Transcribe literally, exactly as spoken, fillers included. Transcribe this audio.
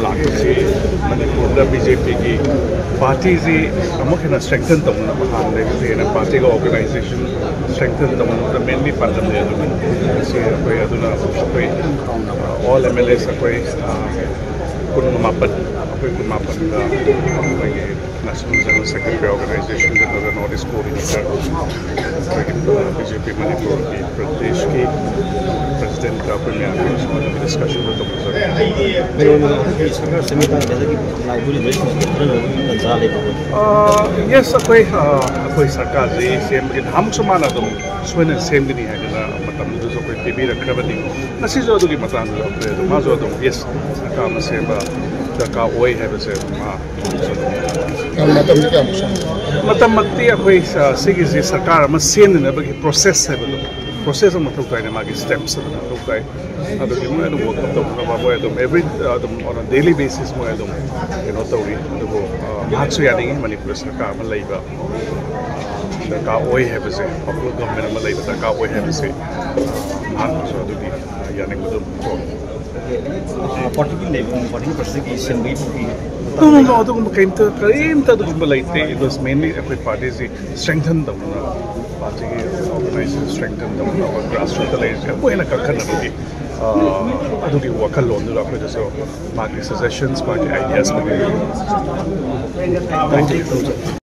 ꯂꯥꯛꯄꯁꯤ ꯃꯅꯤꯄꯨꯔꯗ B J ꯄꯤꯒꯤ ꯄꯥꯔꯇꯤꯁꯤ ꯑꯃꯨꯛ ꯍꯦꯟꯅ ꯁ꯭ꯇ꯭ꯔꯦꯡꯊꯟ ꯇꯧꯅꯅꯕ, ꯍꯥꯟꯅ ꯂꯩꯕꯗꯒꯤ ꯍꯦꯟꯅ ꯄꯥꯔꯇꯤꯒ ꯑꯣꯔꯒꯅꯥꯏꯖꯦꯁꯟ ꯁ꯭ꯇꯔꯦꯡꯊꯟ ꯇꯧꯅꯅꯕꯗ ꯃꯦꯟꯂꯤ ꯄꯥꯟꯗꯝꯅꯤ꯫ ꯑꯗꯨꯅ ꯉꯁꯤ ꯑꯩꯈꯣꯏ, ꯑꯗꯨꯅ ꯑꯩꯈꯣꯏ ꯑꯣꯜ ꯑꯦꯝ ꯑꯦꯜ ꯑꯦꯁ ꯑꯩꯈꯣꯏ ꯀꯨꯟ ꯃꯥꯄꯟ, ꯑꯩꯈꯣꯏ ꯀꯨꯟ ꯃꯥꯄꯟꯒ ꯑꯩꯈꯣꯏꯒꯤ ꯅꯦꯁꯅꯦꯜ ꯖꯦꯅꯔꯦꯜ ꯁꯦꯀ꯭ꯔꯦꯇꯔꯤ ꯑꯣꯔꯒꯅꯥꯏꯖꯦꯁꯟꯒ ꯇꯧꯔꯒ ꯅꯣꯔꯠ ꯏꯁ ꯀꯣꯑꯣꯔꯗꯤꯅꯦꯇꯔ ꯑꯩꯈꯣꯏꯒꯤ ꯕꯤ ꯖꯦ ꯄꯤ ꯃꯅꯤꯄꯨꯔꯒꯤ ꯄ꯭ꯔꯗꯦꯁꯀꯤ ꯄ꯭ꯔꯁꯤꯗꯦꯟꯠꯀ ꯑꯩꯈꯣꯏ ꯃꯌꯥꯝꯒꯤ ꯁꯨꯃꯥꯏꯅ ꯗꯤꯁꯀꯁꯟ ꯑꯃ ꯇꯧꯖꯔꯤ꯫ ꯃꯦꯌꯔꯅ ꯍꯟꯗꯛꯀꯤ ꯁꯔꯀꯥꯔ ꯁꯦꯝꯕ ꯃꯇꯥꯡꯗ ꯍꯟꯗꯛꯀꯤ ꯂꯥꯛꯏꯕ ꯔꯤꯖꯜꯁꯤꯡꯁꯦ ꯈꯔ ꯂꯧꯕꯒꯤ ꯇꯥꯟꯖꯥ ꯂꯩꯕ꯭ꯔꯥ? ꯑ, ꯌꯦꯁ, ꯑꯩꯈꯣꯏ, ꯑ, ꯑꯩꯈꯣꯏ ꯁꯔꯀꯥꯔꯁꯤ ꯁꯦꯝꯕꯒꯤ ꯅꯍꯥꯟꯃꯨꯛꯁꯨ ꯃꯥꯅ ꯑꯗꯨꯝ ꯁꯣꯏꯗꯅ ꯁꯦꯝꯒꯅꯤ ꯍꯥꯏꯗꯅ ꯃꯇꯝꯗꯨꯗꯁꯨ ꯑꯩꯈꯣꯏ ꯄꯤꯕꯤꯔꯛꯈ꯭ꯔꯕꯅꯤ꯫ ꯉꯁꯤꯁꯨ ꯑꯗꯨꯒꯤ ꯃꯇꯥꯡꯗ ꯑꯩꯈꯣꯏ ꯑꯗꯨꯝ, ꯃꯥꯁꯨ ꯑꯗꯨꯝ ꯌꯦꯁ, ꯁꯔꯀꯥꯔ ꯑꯃ ꯁꯦꯝꯕ ꯗꯔꯀꯥꯔ ꯑꯣꯏ ꯍꯥꯏꯕꯁꯦ ꯃꯥ ꯃꯇꯝꯗꯤ ꯀꯌꯥꯃꯨꯛ ꯆꯪꯒꯦ? ꯃꯇꯝꯃꯛꯇꯤ ꯑꯩꯈꯣꯏ, ꯑ, ꯁꯤꯒꯤꯁꯤ ꯁꯔꯀꯥꯔ ꯑꯃ ꯁꯦꯝꯅꯅꯕꯒꯤ ꯄ꯭ꯔꯣꯁꯦꯁ ꯍꯥꯏꯕꯗꯣ, ꯄ꯭ꯔꯣꯁꯦꯁ ꯑꯃ ꯃꯊꯧ ꯇꯥꯏꯅꯦ, ꯃꯥꯒꯤ ꯁ꯭ꯇꯦꯞꯁ ꯑꯃ ꯃꯊꯧ ꯇꯥꯏ꯫ ꯑꯗꯨꯒꯤ ꯃꯣꯏ ꯑꯗꯨꯝ ꯋꯥꯛꯑꯞ ꯇꯧꯅꯕ, ꯃꯣꯏ ꯑꯗꯨꯝ ꯑꯦꯕ꯭ꯔꯤ, ꯑꯗꯨꯝ ꯑꯣꯟ ꯗꯦꯂꯤ ꯕꯦꯁꯤꯁ ꯃꯣꯏ ꯑꯗꯨꯝ ꯀꯩꯅꯣ ꯇꯧꯔꯤ꯫ ꯑꯗꯨꯕꯨ, ꯑ, ꯃꯍꯥꯛꯁꯨ ꯌꯥꯅꯤꯡꯉꯤ ꯃꯅꯤꯄꯨꯔ ꯁꯔꯀꯥꯔ ꯑꯃ ꯂꯩꯕ ꯗꯔꯀꯥꯔ ꯑꯣꯏ ꯍꯥꯏꯕꯁꯦ, ꯄꯣꯄꯨꯂꯔ ꯒꯚꯔꯟꯃꯦꯟꯠ ꯑꯃ ꯂꯩꯕ ꯗꯔꯀꯥꯔ ꯑꯣꯏ ꯍꯥꯏꯕꯁꯦ, ꯑ, ꯃꯍꯥꯛꯅꯁꯨ ꯑꯗꯨꯒꯤ, ꯑ, ꯌꯥꯅꯤꯡꯕꯗꯨ ꯐꯣꯡꯉꯤ꯫ ꯄꯥꯔꯇꯤꯒꯤ ꯂꯩꯕ, ꯄꯥꯔꯇꯤꯒꯤ ꯄ꯭ꯔꯁꯤꯗꯦꯟꯠꯀꯤ ꯁꯤꯟꯕꯒꯤ ꯄꯨꯈ꯭ꯔꯤ? No, no, no, ꯑꯗꯨꯒꯨꯝꯕ ꯀꯔꯤꯝꯇ, ꯀꯔꯤꯝꯇ ꯑꯗꯨꯒꯨꯝꯕ ꯂꯩꯇꯦ꯫ It was mainly ꯑꯩꯈꯣꯏ ꯄꯥꯔꯇꯤꯁꯤ ꯁ꯭ꯇꯔꯦꯡꯊꯟ ꯇꯧꯅꯅꯕ, ꯄꯥꯔꯇꯤꯒꯤ ꯑꯣꯔꯒꯅꯥꯏꯖꯦꯁꯟ ꯁ꯭ꯇꯔꯦꯡꯊꯟ ꯇꯧꯅꯅꯕ, ꯒ꯭ꯔꯥꯁꯔꯨꯠꯇ ꯂꯩꯔꯤꯁꯦ ꯑꯃꯨꯛꯀ ꯍꯦꯟꯅ ꯀꯟꯈꯠꯅꯕꯒꯤ, ꯑ, ꯑꯗꯨꯒꯤ ꯋꯥꯈꯜꯂꯣꯟꯗꯨꯗ ꯑꯩꯈꯣꯏꯗꯁꯨ ꯃꯥꯒꯤ ꯁꯖꯦꯁꯟꯁ, ꯃꯥꯒꯤ ꯑꯥꯏꯗꯤꯌꯥꯁ ꯄꯤꯕꯤꯔꯤ꯫